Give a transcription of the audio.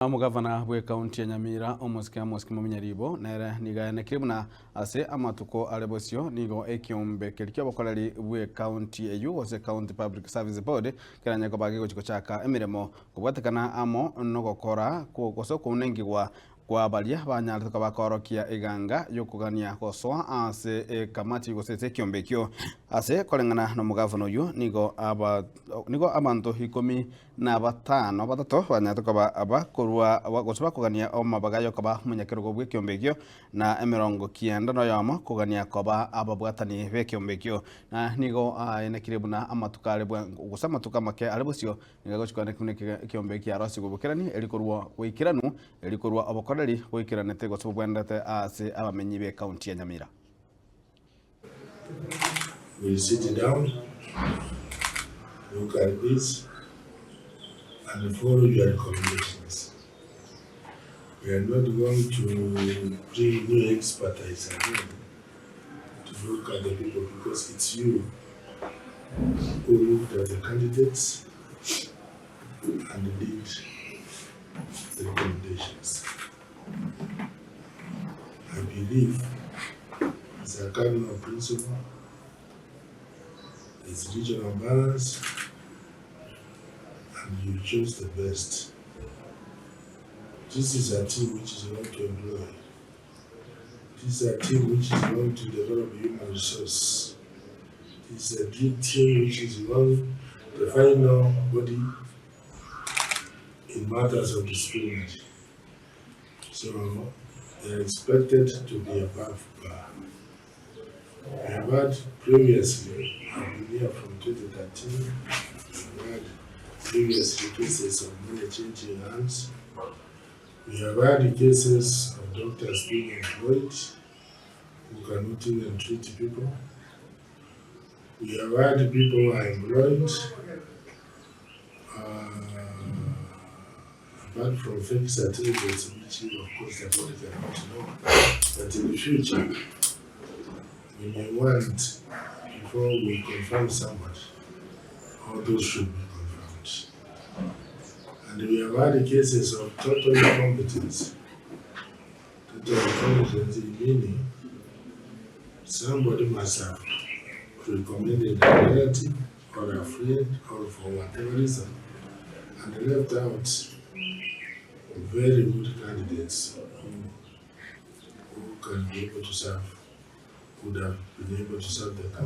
Omogavana bw'ekaunti ya Nyamira, Omosike Amos Kimomenya Ribo, nere nigo aenekirie buna ase amatuko are bosio nigo ekiombe keria ki'obokoreri bw'ekaunti eyio gose County Public Service Board keranye koba gegochi gochaka emeremo kobwatekana amo nogokora gose okounengigwa kwa baria banyarete koba koorokia eganga y'okogania gosoa ase ekamati gose ase ekiombe ekio. Ase koreng'ana nomogavana oyio nigo aba nigo abanto ikomi na batano batato banyarete koba bakorua gose bakogania amabaga y'okoba omonyakerogo bw'ekiombe ekio, na emerongo kianda noyomo kogania koba ababwatani b'ekiombe ekio. Na nigo aenekire buna amatuko are gose amatuko amake are bosio, nigo agochia koeneka buna ekiombe ekio kiarosigwe bokerani, eri korwa boikeranu, eri korwa obokoreri boikeranete gose bobwenerete ase abamenyi b'ekaunti ya Nyamira. We sit down, look at this and follow your recommendations. We are not going to bring new expertise again to look at the people because it's you who looked at the candidates and did the recommendations. I believe it's a cardinal principle, it's regional balance, and you choose the best. This is a team which is going to employ. This is a team which is going to develop human resource. This is a team which is going the final body in matters of disciplinary. So they are expected to be above bar. We have had previously, I've been here from 2013, we have had previously cases of money changing hands. We have had cases of doctors being employed who cannot even treat people. We have had people who are employed apart from fake certificates, which of course the body cannot know. But in the future, we may want, before we confirm somebody, all those should be confirmed. And we have had cases of total incompetence. Total incompetence meaning somebody must have recommended a relative or a friend or for whatever reason and left out very good candidates who can be able to serve, would have been able to serve the country.